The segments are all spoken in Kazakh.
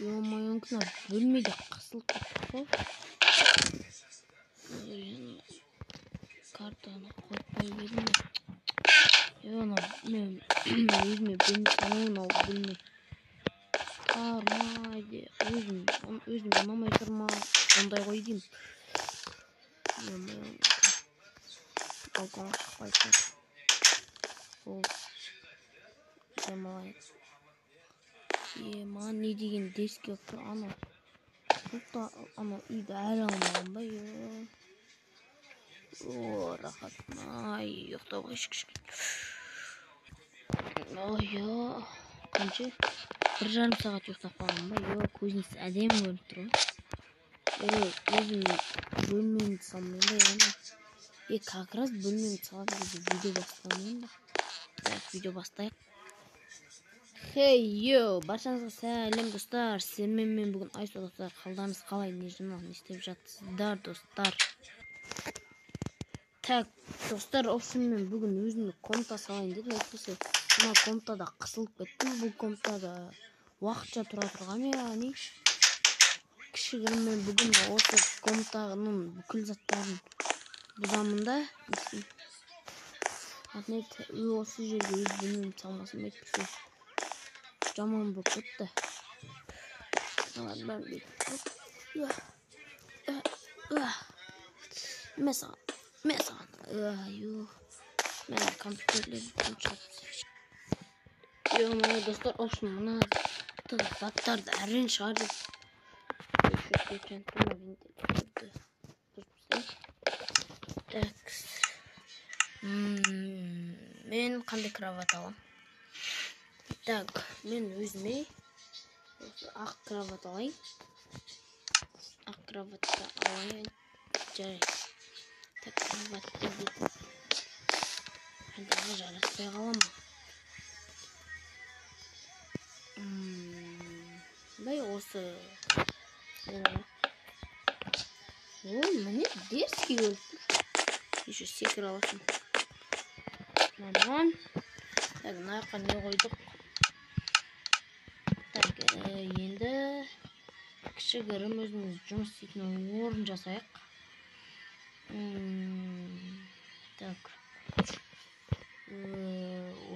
Ё-моё, мына бөлмеде қысылып кеттік қой. Картаны қойып қойып едім. Мен өзіме бөлме саламын, мынау бөлме тар ма, әлде өзіме ұнамай тұр ма, ондай ғой деймін. Ё-моё, балконға шықпай тұр. Ол демалайық. Маған не деген дерзкий болып тұр, анау бұл анау үйді әлі алмаған ба? О, рахат. Ай, ұйықтап қойшы кішкене. Ой, қанша? 1,5 сағат ұйықтап қалған ба? Йо, көзіңіз әдемі көрініп тұр ғой. Өзім бөлмемді салмаймын ба, яғни? Как раз бөлмемді салатын кезде видео бастамаймын ба? Так, видео бастайық. Хей, йо, баршаңызға сәлем достар. Сіздермен мен бүгін Айсу достар. Қалдарыңыз қалай, не жаңалық, не істеп жатсыздар достар? Так, достар, в общем, мен бүгін өзіме комната салайын дедім. Әйтпесе, мына комнатада қысылып кеттім. Бұл комнатада уақытша тұра тұрғам, яғни кішігірім мен бүгін осы комнатаның бүкіл заттарын бұзамын да. Осы жерге өз бөлмемді салмасам, әйтпесе жаман болып кетті. Мә саған, мә саған. Мен компьютерлерді. Ё-моё, достар, в общем, мына заттарды әрең шығардық. Так, мен қандай кровать аламын? Так, мен өзіме осы ақ кровать алайын. Ақ кроватты алайын. Жарайды. Так, кроватты бүйтіп. Әлде жараспай қала ма? Бай осы. О, міне дерзкий көріп тұр. Еще секіре аласың. Нормально. Так, мына жаққа не қойдық? Так, енді кішігірім өзіміз жұмыс істейтін орын жасайық. Так,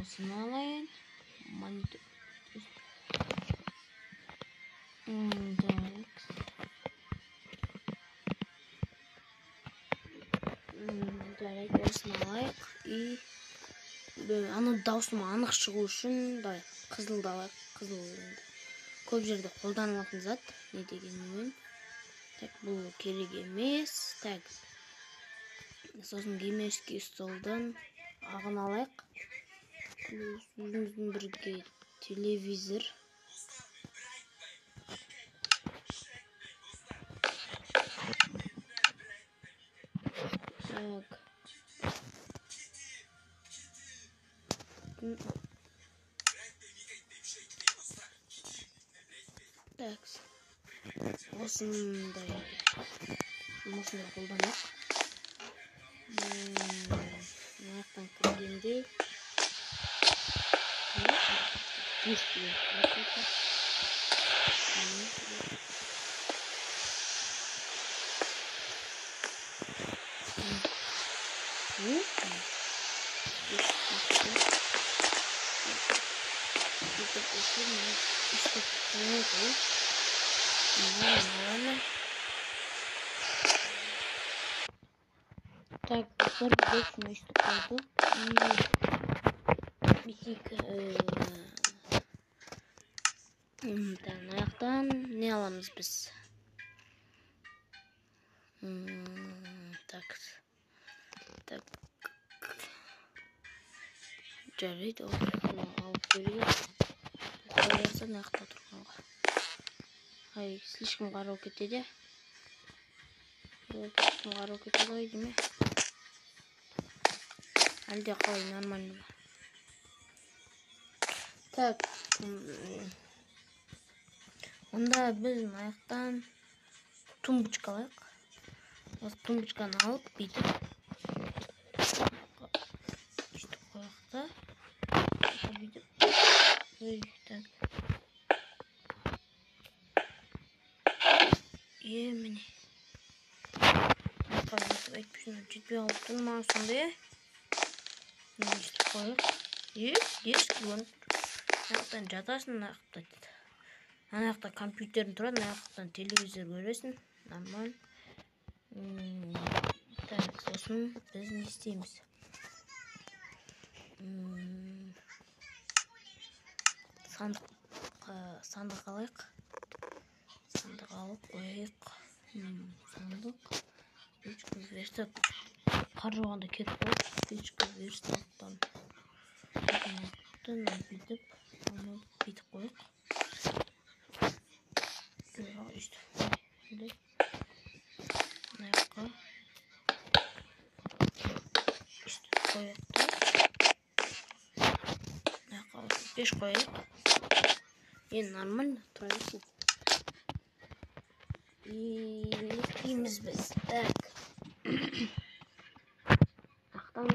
осыны алайын. Монитор. Так. Жарайды, осыны алайық. И ана даусым анық шығу үшін давай қызылды алайық. Қызыл енді көп жерде қолданылатын зат, не дегенмен. Так, бұл керек емес. Так, сосын геймерский столдан ағын алайық. Плюс өзіміздің бірге телевизор. Так. Так, осындай осындай қолданайық. Мына жақтан кіргенде Так, достар, біз өйстіп қойдық. Бүйтейік. Мына жақтан не аламыз біз? Так, так. Жарайды, осыны алып берейік. Қоясы мына жақта тұрғанға. Ай, слишком қарау кетеді. Слишком қарау кетеді ғой деймін. Әлде қалай, нормально ма? Так, онда біз мына жақтан тумбочка алайық. Осы тумбочканы алып бүйтіп өйстіп қояйық та, бүйтіп. Так. Е, міне. Айтпешін жетпей қалып тұр маған сондай. Міне өйстіп қояйық. Е, дерзкий көрініп тұр. Мына жақтан жатасың, мына жақта ана жақта компьютерің тұрады, мына жақтан телевизор көресің. Нормально. Так, сосын біз не істейміз? Сандық алайық. Сандық алып қояйық. Сандық. Печка, верстак. Қар жауғанда кетіп қалды. Печка, верстактан. Бүйтіп, оны бүйтіп қояйық. Жоқ, өйстіп. Мына жаққа өйстіп қояйық та. Мына жаққа пеш қояйық. Енді нормально тұра берсін. И не істейміз біз? Так. Ақтан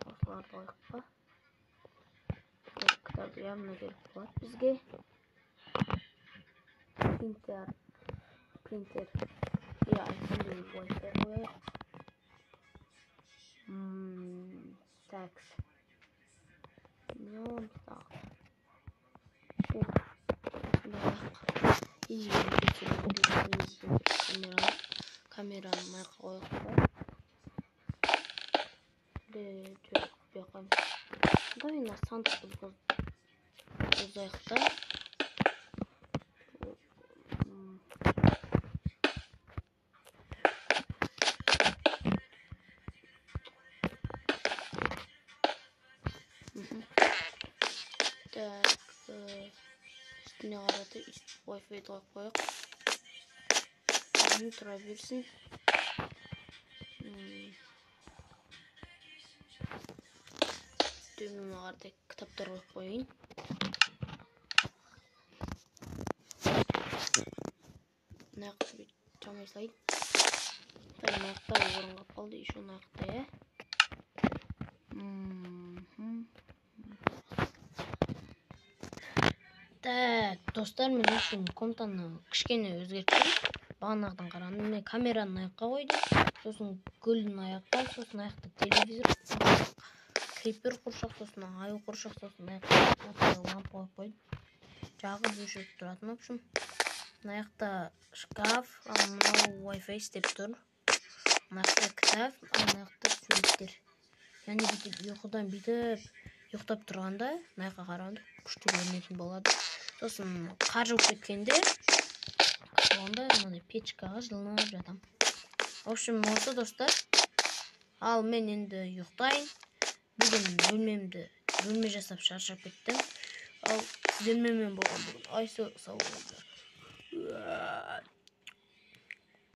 осыларды қояйық па? Кітап явно керек болады бізге. Принтер. Принтер. Иә, айтқандай Wi-Fi қояйық. Так. Не аламыз тағы? И камераны мына жаққа қояйық па? Жоқ, бұ жаққа. Давай мына сандықты бұзайық та. Так, үстіне қарата Wi-Fi қойып қояйық. Тұра берсін. Төменге қарата кітаптар қойып қояйын. Мына жақта бүйтіп жамай салайын. Мына жақта орын қалып қалды, еще мына жақта, иә. Так, достар, мен үшін комнатаны кішкене өзгерттім. Бағанағыдан қарағанда мен камераны мына жаққа қойдым, сосын гүлді мына жаққа, сосын мына жақта телевизор, крипер қуршақ, сосын аю қуршақ, сосын мына жақта лампа қойып қойдым. Жағып өшіріп тұратын, в общем. Мына жақта шкаф, ал мынау Wi-Fi істеп тұр. Мына жақта кітап, ал мына жақта суреттер. Яғни бүйтіп ұйқыдан бүйтіп ұйықтап тұрғанда мына жаққа қарағанда күшті көрінетін болады. Сосын қар жауып кеткенде онда мынандай печкаға жылынып жатамын. В общем, осы достар. Ал мен енді ұйықтайын. Бүгін бөлме жасап шаршап кеттім. Ал сіздермен мен болған бүгін Айсо, сау болыңыздар.